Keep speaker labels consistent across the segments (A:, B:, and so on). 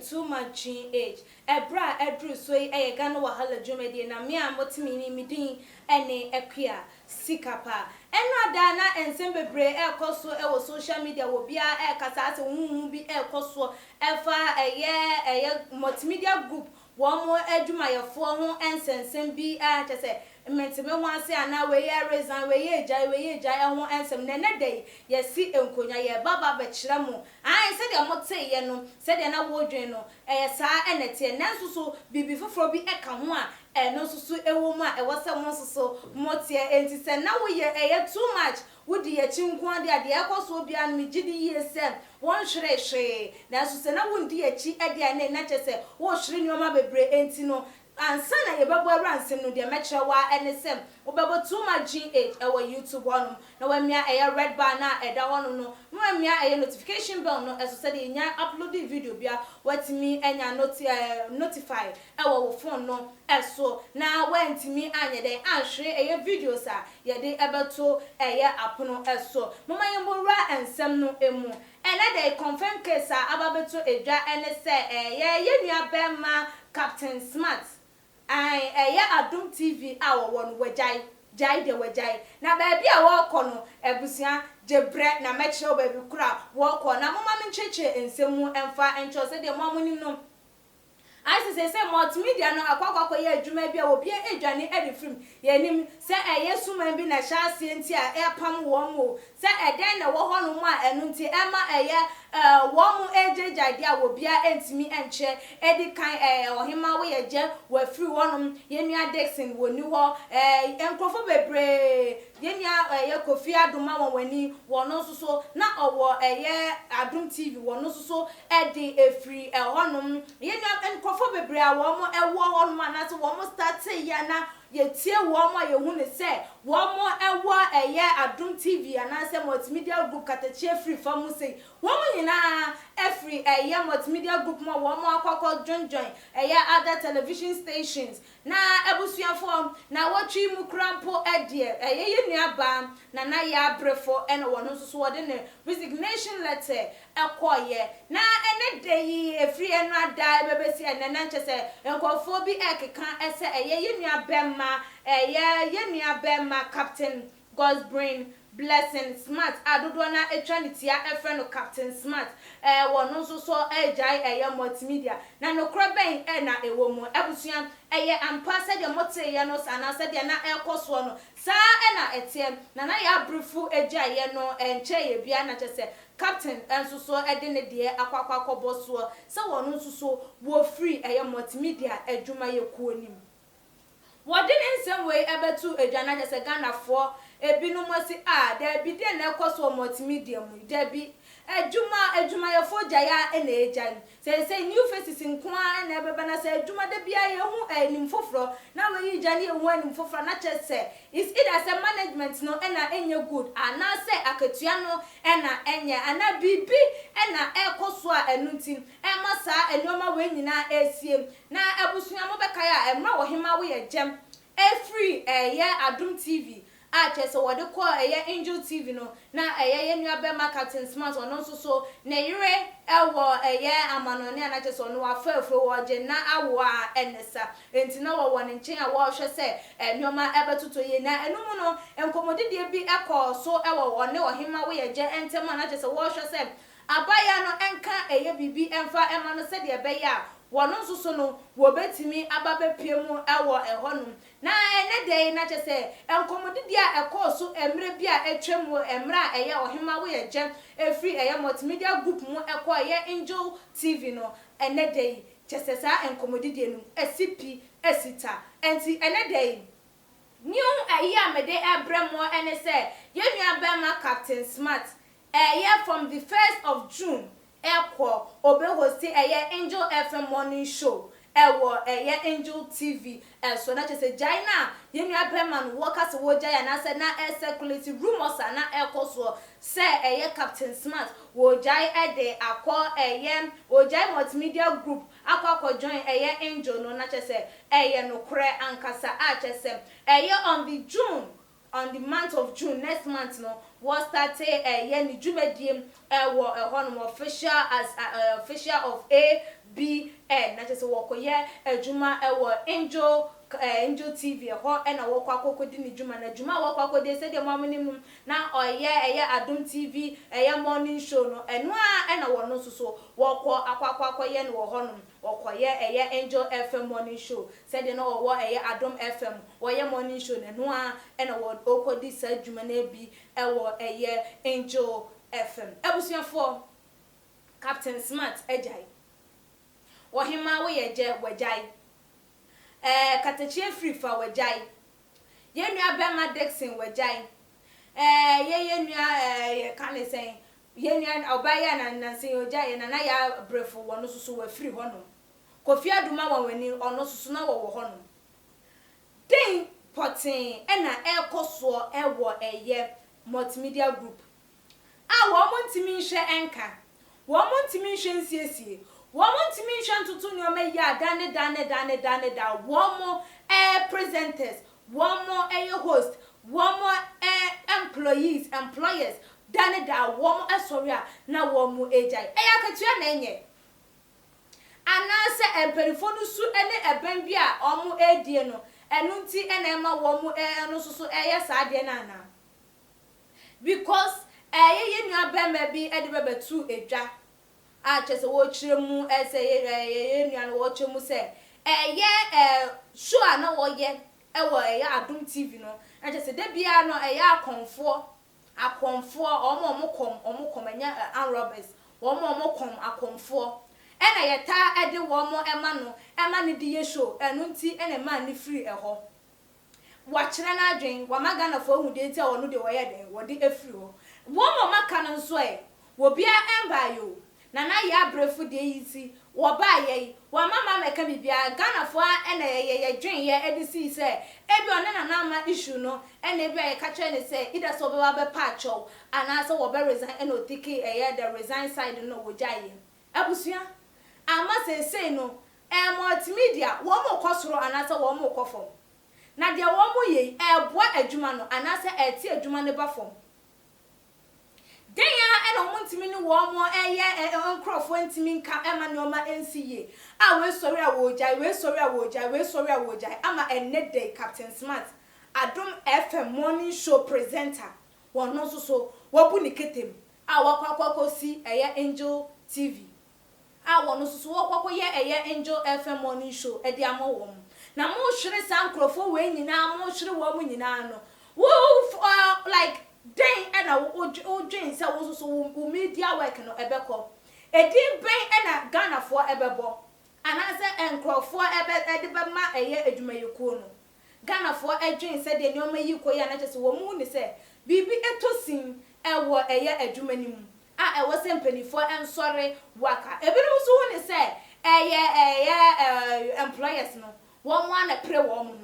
A: Yɛ Too Much GH. Ɛberɛ a ɛduru so yi yɛ Ghana Wahala dwumadie na me a mote me nne me din ne Akua Sikapa. Ɛnora da na nsɛm bebree ɛrekɔ so wɔ social media wɔ obiara ɛrekasa asɛ huhuhu bi ɛrekɔ soɔ ɛfa ɛyɛ ɛyɛ multimedia group wɔn adwumayɛfoɔ ho nsɛnsɛm bi a kyerɛ sɛ mente me ho ase anaa wei ɛresan wei ɛregyae wei ɛregyae ɛho nsɛm na ɛnɛ da yi yɛasi nkonnwa yɛreba aba abɛkyerɛ mo. Aane, sɛdeɛ moteeɛ no, sɛdeɛ na wodwen no, ɛyɛ saa na ɛteɛ. Nanso so biribi foforɔ bi ka ho a ɛno nso so wɔ mu a ɛwɔ sɛ mo nso so moteɛ? Enti sɛ na woyɛ ɛyɛ too much, wodi akyi nko ara deɛ a, deɛ ɛrekɔ soɔ biara no, megye di yie sɛ wonhweree hwee. Nanso sɛ na wondi akyi deɛ a, ɛnneɛ na kyerɛ sɛ worehwere nneɛma bebree. Enti no, Ansa na yɛbɛbɔ awura nsɛm no, deɛ mɛkyerɛ wo ara ne sɛ wobɛbɔ Too Much GH wɔ YouTube hɔnom, na woamia ɛyɛ red bar no a ɛda hɔnom no, na woamia ɛyɛ notification bell no so sɛdeɛ yɛnya upload video biara woatumi anya noti ɛɛ notify wɔ wo phone no so, na woantumi anyɛ dɛn anhwere ɛyɛ videos a yɛde bɛto ɛyɛ apono so. Momma yɛmmɔ wura nsɛm no mu. Ɛnnɛ da yi confirm case a aba abɛto dwa ne sɛ ɛyɛ yɛn nua bɛɛma Captain Smart, ae ɛyɛ Adom TV a wɔwɔ no wagyae, gyae deɛ wagyae. Na baabi a wɔrekɔ no abusua gye brɛ na mɛkyerɛ wo baabi koro a wɔrekɔ. Na momma menkyerɛkyerɛ nsɛm mu mfa nkyerɛ wo sɛdeɛ mo a monim no. Ayɛ sɛ seesei multimedia no akɔ akɔ akɔyɛ adwuma bi a obiara redwane de firi mu. Yɛnnim sɛ ɛyɛ suman bi na ɛhyɛ aseɛ nti a ɛrepam wɔn oo, sɛ ɛdɛn na ɛwɔ hɔnom a ɛno nti ɛma ɛyɛ wɔn regyaegyae deɛ a obiara ntumi nkyerɛ. Ɛdi kan Ɔhemmaa Woyɛgyɛ wafiri hɔnom, yɛn nua Dickson wɔnni hɔ, nkurɔfoɔ bebree, yɛn nua ɛyɛ Kofi Adoma Wanwani, wɔno nso so na ɔwɔ ɛyɛ Adom TV, wɔno nso so de firi ɛhɔnom. Yɛn nua nkurɔfoɔ bebree a wɔn wɔ hɔnom anaasɛ wɔn startee yɛ a na yɛtie wɔn a yɛhu no sɛ wɔn wɔ ɛyɛ Adom TV anaasɛ Multimedia Group Katakyie firi fa mu sei. Wɔn nyinaa firi ɛyɛ Multimedia Group mu a wɔn akɔ akɔ join join ɛyɛ other television stations. Na abusuafoɔ, naawɔtwe yi mu koraa mpo deɛ, ɛyɛ yɛn nua baa Nana Yaa Brefo na wɔn nso so wɔde ne resignation letter kɔeɛ. Na ɛnnɛ da yi, ɛfiri ɛno ada ɛbɛbɛsi ɛnnɛ, na nkyɛ sɛ nkurɔfoɔ bi rekeka sɛ ɛyɛ yɛn nua bɛma, ɛyɛ yɛn nua bɛma Captain Gosbrin Blessing Smart a dodoɔ no ara atwa ne tia frɛ no Captain Smart, ɛɛ wɔno nso so regyae ɛyɛ multimedia. Na nokorɛ bɛn na ɛwɔ mu? Abusua, ɛyɛ ampa sɛdeɛ moteeɛ no anaa sɛdeɛ na ɛrekɔ soɔ no, saa ara na ɛteɛ. Na na yɛn abrefo gyaeɛ no nkyɛeɛ biara na kyerɛ sɛ Captain nso so de ne deɛ akɔ akɔ akɔbɔ soɔ sɛ wɔno nso so wɔfiri ɛyɛ multimedia adwumayɛkuo no mu. Wɔde ne nsɛm wei bɛtoo dwa na kyerɛ sɛ Ghanafoɔ ebinom asi ah daabi deɛn na ɛkɔ so wɔ multimedia mu yi dabi adwuma adwumayɛfoɔ gyae ara na ɛgyae seesei new faces nko ara na ɛbɛba na sɛ adwuma da biara yɛhu anim foforɔ na wei gya ne yɛhu anim foforɔ na kyerɛ sɛ it's either sɛ management no na ɛnyɛ good anaasɛ akatua no na ɛnyɛ anaa biribi na ɛrekɔ so a ɛno nti ɛma saa nnoɔma wei nyinaa ɛresie. Na abusua mo bɛkae a ɛmmerɛ a ɔhemaa woyɛ gyɛm ɛfiri ɛyɛ Adom TV a kyerɛ sɛ wɔde kɔɔ ɛyɛ Angel TV no na ɛyɛ yɛn nua bɛma Captain Smart ɔno nso so ne yere ɛwɔ ɛyɛ amanɔne a na kyerɛ sɛ ɔno wafa afuro wɔgye na awo a ɛne sa enti na wɔwɔ ne nkyɛn a wɔrehwɛ sɛ nnoɔma ɛbɛtotɔ yie na ɛno mu no nkɔmɔdidie bi ɛkɔɔ so ɛwɔ ɔne ɔhemaa woyɛ gyɛ ɛntɛm a na kyerɛ sɛ wɔrehwɛ sɛ Abaayewa no nka ɛyɛ biribi mfa mma no sɛdeɛ ɛbɛyɛ a wɔn nso so no wɔbɛtumi aba abɛpue mu wɔ ɛhɔnom. Na ɛnnɛ da yi, na kyerɛ sɛ nkɔmmɔdidie a ɛkɔɔ so mmerɛ bi a atwam wɔ mmerɛ a ɛyɛ Ɔhemmaa Woyɛgyɛ firi ɛyɛ Multimedia Group mu kɔɔ ɛyɛ Angel TV no, ɛnnɛ da yi, kyerɛ sɛ saa nkɔmmɔdidie no asi pi asi ta. Ɛnti ɛnnɛ da yi, New ayi a mede rebrɛ mo ne sɛ yɛn nua barima Captain Smart Ɛyɛ from the first of June ɛkɔ ɔbɛ hosti ɛyɛ Angel FM morning show ɛwɔ ɛyɛ Angel TV ɛso na kyerɛ sɛ gyae no a yɛn nua bɛma no wɔka sɛ wɔgyae anaasɛ na ɛcirculate rumours a na ɛkɔ soɔ sɛ ɛyɛ Captain Smart wɔgyae ɛde akɔ ɛyɛ ɔgyae Multimedia group akɔ akɔ join ɛyɛ Angel no na kyerɛ sɛ ɛyɛ nokorɛ ankasa a kyerɛ sɛ ɛyɛ on the June On the month of June, next month no, Wɔstartee ɛyɛ ne dwumadie wɔ ɛhɔnom, official as official of ABN, na kyerɛ sɛ wɔkɔyɛ adwuma wɔ Angel Angel TV, ɛhɔ na wɔkɔ akɔkɔdi ne dwuma. Na dwuma a wɔkɔ akɔdi, sɛdeɛ mo ara monim no, na ɔyɛ ɛyɛ Adom TV ɛyɛ morning show no, ɛno ara na wɔno nso so wɔkɔ akɔ akɔ akɔyɛ no wɔ hɔnom. Wɔkɔyɛ ɛyɛ Angel FM morning show, sɛdeɛ na ɔwɔ ɛyɛ Adom FM wɔyɛ morning show no, ɛno ara na wɔkɔdi saa dwuma no bi wɔ ɛyɛ Angel FM. Abusuafoɔ, Captain Smart agyae. Ɔhemaa woyɛ gyɛ, wagyae. Ɛɛ Katakyie Firi fa, wagyae. Yɛn nua bɛrima Dickson, wagyae. Ɛɛ yɛ yɛn nua ɛɛ yɛka ne sɛn, yɛn nua ɔbaa yi a na nansa yi ɔgyaeɛ, Nana Yaa Brefo, wɔno nso so wafiri hɔnom. Kofi Aduma Wanwani, ɔno nso so na wɔwɔ hɔnom. Den pɔtee na ɛrekɔ soɔ wɔ ɛyɛ Multimedia Group a wɔn ntumi nhwɛ nka, wɔn ntumi nhwɛ nsiesie, wɔn ntumi nhwɛ ntoto nneɛma yie a da ne da ne da ne da ne da wɔn ɛyɛ presenters, wɔn ɛyɛ host, wɔn employees, employers, da ne da wɔn sɔre a na wɔn agyae. Ɛyɛ akatua na ɛnyɛ? Anaasɛ mpanimfoɔ no su ne ɛbɛn bi a wɔn redie no, ɛno nti na ɛma wɔn ɛno nso so ɛyɛ saa adeɛ no anaa? Because ɛyɛ yɛn nua bɛrima bi de bɛbɛto edwa a kyerɛ sɛ wɔrekyerɛ mu sɛ yɛ yɛn nua no wɔrekyerɛ mu sɛ ɛyɛ show a na wɔyɛ ɛwɔ ɛyɛ Adom TV no, na kyerɛ sɛ da biara no ɛyɛ akɔmfoɔ akɔmfoɔ, wɔn a wɔn kɔm wɔn kɔm, ɛnyɛ armed robbers, wɔn a wɔn kɔm akɔmfoɔ ɛna yɛtaa ɛde wɔn ɛma no ɛma no de yɛ show. Ɛno nti ɛna ɛmaa ne firi ɛhɔ. Wakyerɛ n'adwen, wama Ghanafoɔ ahu deɛ nti a wɔn deɛ wɔyɛ den wɔde afiri hɔ. Wɔn a wɔaka no nso ɛ, obiara ɛmbaayɛ o. Nana yɛ abrɛfo deɛ yi ti wɔbaayɛ yi, wɔama ma mɛka biribiara. Ghanafoɔ a ɛna yɛyɛ yɛdwen yɛ ɛde sii sɛ ebi ɔne Nana Ama issue no, ɛna ebi a yɛka kyerɛ ne sɛ either sɛ ɔbɛba abɛpa akyɛw anaasɛ wɔbɛ resign, ɛna ɔtake ɛyɛ the resign side no, wɔgyaeɛ. Abusua, ama seesei no multimedia wɔn mo kɔ soro anaasɛ wɔn mo kɔ fam? Na deɛ wɔn mo yɛ yi, ɛɛboa adwuma no anaasɛ ɛɛte adwuma no ba fam? Den a ɛna wɔn ntumi ne wɔn mo ɛyɛ nkurɔfoɔ ntumi nka ɛma nneɛma nsi yie a, wei sɔre a wɔregyae, wei sɔre a wɔregyae, wei sɔre a wɔregyae, ama ɛnnɛ day Captain Smart, Adom FM morning show presenter, wɔn nso so wɔbu ne ketem a wakɔ akɔ akɔsi ɛyɛ Angel TV a wɔn nso so wɔkɔ akɔyɛ ɛyɛ Angel FM morning show ɛde ama wɔn. Na mo hwere saa nkurɔfoɔ wei nyinaa, mo hwere wɔn nyinaa no, wo like den ɛna wodwen sɛ wo nso so wo media work no ɛbɛkɔ edin bɛn ɛna Ghanafoɔ ɛbɛbɔ anaasɛ nkurɔfoɔ ɛbɛ ɛde bɛma ɛyɛ adwumayɛkuo no? Ghanafoɔ ɛdwen sɛdeɛ nneɛma yi kɔ yi a, na kyerɛ sɛ wɔn mu ne sɛ biribi ɛtɔ sin ɛwɔ ɛyɛ adwuma no mu a ɛwɔ sɛ mpanimfoɔ nsɔre waka. Ebinom nso hu ne sɛ ɛyɛ employers no wɔn mo ana pere wɔn ho,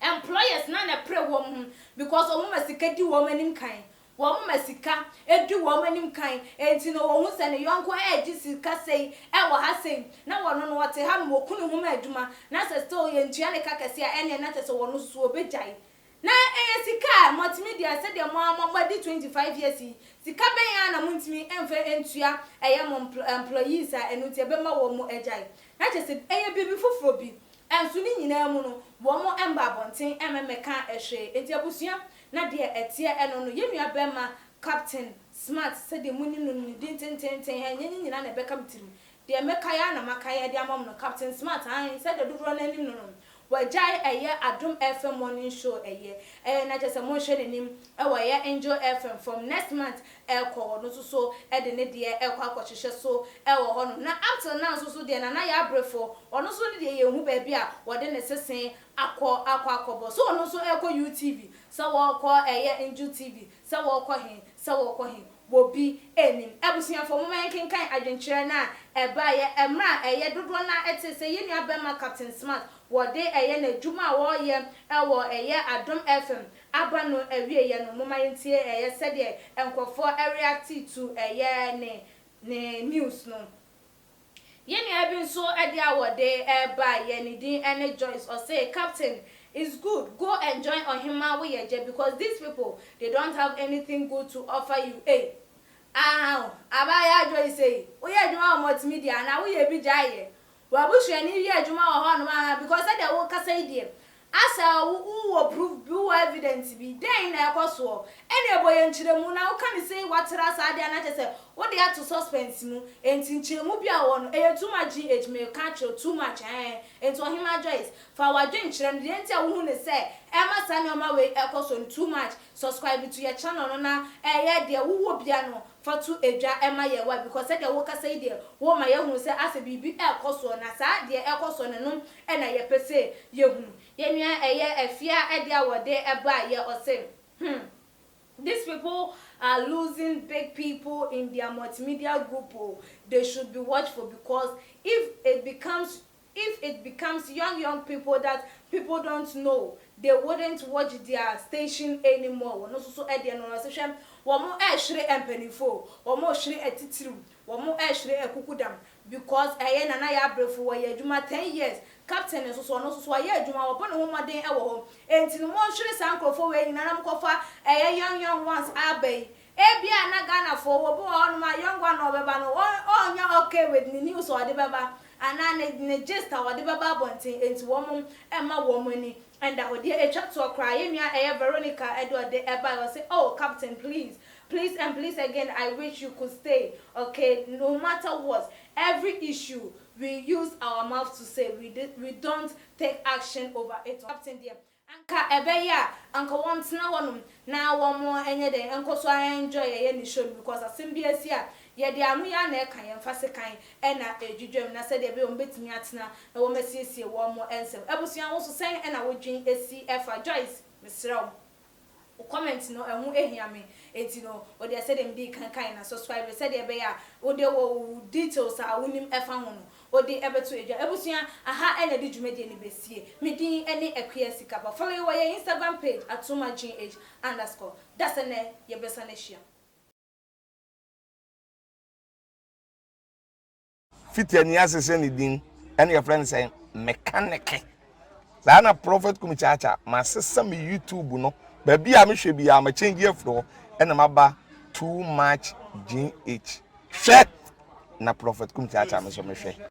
A: employers na na pere wɔn ho, because wɔn ma sika di wɔn anim kan, wɔn ma sika edi wɔn anim kan. Eti no wɔn ho sɛ ne yɔnko ɛɛgye sika sɛyi ɛwɔ ha sɛyi na wɔn no wɔte ha no wɔku ne ho ma adwuma na sɛ still yɛn ntua ne ka kɛse a, ɛnneɛ na kyerɛ sɛ wɔn nso wɔbɛgyae. Na ɛyɛ sika a multimedia, sɛdeɛ mo a mo adi 25 years yi, sika bɛn a na mo ntumi mfa ntua ɛyɛ mo employees a ɛno nti ɛbɛma wɔn mo agyae? Na kyerɛ sɛ ɛyɛ biribi foforɔ bi. Ɛnso ne nyinaa mu no, wɔn mo mba abɔnten ɛmɛmɛka ɛhwee. Nti abusua, na deɛ ɛteɛ ɛno no, yɛn nua bɛrima Captain Smart, sɛdeɛ mo nim no, ne din tententen ɛnyɛ ne nyinaa na ɛbɛka me tirim. Deɛ mɛka yɛ a na maka yɛ de ama mo no, Captain Smart ahen, sɛdeɛ dodoɔ no anim no, wagyae ɛyɛ Adom FM morning show ɛyɛ na kyerɛ sɛ monhwɛ n'anim ɛwɔ ɛyɛ Angel FM from next month ɛkɔ. Ɔno nso so ɛde ne deɛ ɛkɔ akɔhyehyɛ so ɛwɔ hɔnom. Na up till now nso so deɛ, Nana yɛ abrɛfo, ɔno nso ne deɛ, yɛnhu baabi a wɔde ne sesen akɔ akɔbɔ so. Ɔno nso ɛkɔ UTV sɛ wɔkɔ ɛyɛ Angel TV sɛ wɔkɔ he sɛ wɔkɔ he, wɔbi anim. Abusuafoɔ, moma yɛnkenkan adwenkyerɛ no a ɛbaeɛ mmerɛ a ɛyɛ dodoɔ no a ɛte sɛ yɛn nua bɛrima Captain Smart wɔde ɛyɛ n'adwuma a wɔreyɛ ɛwɔ ɛyɛ Adom FM aba no awieɛ no. Moma yɛntie ɛyɛ sɛdeɛ nkurɔfoɔ ɛreact to ɛyɛ ne news no. Yɛn nua bi nso ɛde a wɔde ɛba yɛ ne din ɛne Joyce. Ɔse, "Captain It's good go and join Ɔhemaa woyɛ gyɛ because these people they don't have anything good to offer you ei aah abaayaa Joyce ei woyɛ adwuma wɔ multimedia anaa woyɛ bi gyae yɛ W'abusuani yɛ adwuma wɔ hɔnom anaa because sɛdeɛ wokasa yi deɛ asɛ wo wɔ proof bi wowɔ evidence bi dɛn na ɛkɔ soɔ ɛneɛ bɔ yɛn nkyerɛmu na woka no sei watra saa deɛ a na kyerɛ sɛ wode ato suspense mu enti nkyerɛmu bi a wowɔ no ɛyɛ too much GH meka akyerɛ wo too much ɛɛn enti Ɔhemaa Joyce fa w'adwenkyerɛ no deɛ nti a wohu no sɛ ɛma saa nnoɔma wei ɛkɔ soɔ no too much subscribe to yɛ channel no na ɛyɛ deɛ wowɔ bia no Fa to dwa ma yɛn wai because sɛdeɛ wo kasa yi deɛ wo ma yɛhunu sɛ asɛ biribi ɛrekɔ soɔ na saa deɛ ɛrekɔ soɔ no ɛno na yɛpɛ sɛ yɛhunu. Yɛn nua ɛyɛ Afia ɛdeɛ a wɔde baa yɛ ɔse hmm these people are losing big people in their multimedia group o they should be watchful because if it becomes If it becomes young young people that people don't know they wouldn't watch their station anymore wɔn nso so deɛ no ɔse hwɛ wɔn rehwere mpaninfoɔ o, wɔn rehwere atitiriw, wɔn rehwere akukudam because ɛyɛ Nana Yaa Brefo wɔyɛ adwuma ten years, Captain nso so ɔno nso so wayɛ adwuma wɔbɔ ne ho mmɔden wɔ hɔ enti no monhwere saa nkorɔfoɔ wei nyinaa na mokɔfa ɛyɛ young young ones aba yi Ebia na Ghanafoɔ wɔ bi wɔ hɔnom a young one a ɔbɛba no ɔnyɛ okay with ne news a ɔde bɛba anaa ne ne gist a ɔde bɛba abɔnten enti wɔn mma wɔn ani nda hɔ. Deɛ ɛtwa toɔ koraa yɛn nua ɛyɛ Veronica ɛde ɔde ɛbaeɛ ɔse oh captain please please and please again I wish you could stay okay no matter what every issue we use our mouth to say we we don't take action over it captain deɛ Anka ɛbɛyɛ a anka wɔntena hɔnom na wɔn nyɛ dɛn nkɔ so ara enjoy ɛyɛ ne show no because asɛm bi asi a yɛde ano yi ara na ɛka yɛmfa sekan na ɛdwidwam na sɛdeɛ ɛbɛyɛ wɔbɛtumi atena na wɔn asiesie wɔn nsɛm. Abusua wo nso sɛn na wodwen si fa Joyce mesrɛ wo wo comment no ɛho hia me enti no wodeɛ sɛdeɛ medii kan kaeɛ no subscribe sɛdeɛ ɛbɛyɛ a wode wo details a wonim ɛfa ho no Ode ɛbɛto adwa. Abusua, aha na ɛde dwumadie no bɛsie. Me din ne Akua Sikapa. Follow yɛ wɔ yɛn Instagram page atomagh underscore. Dasɛnɛ yɛbɛsan ahyia.
B: Fiti ani ase sɛ ne din ɛna yɛfrɛ no sɛ mekaneke saa na Prophet Kumi Kyaakyaa masesa me YouTube no baabi a mehwɛ biara ma change afiri hɔ ɛna maba too much GH hwɛ na Prophet Kum Kyaakyaa me nso mehwɛ.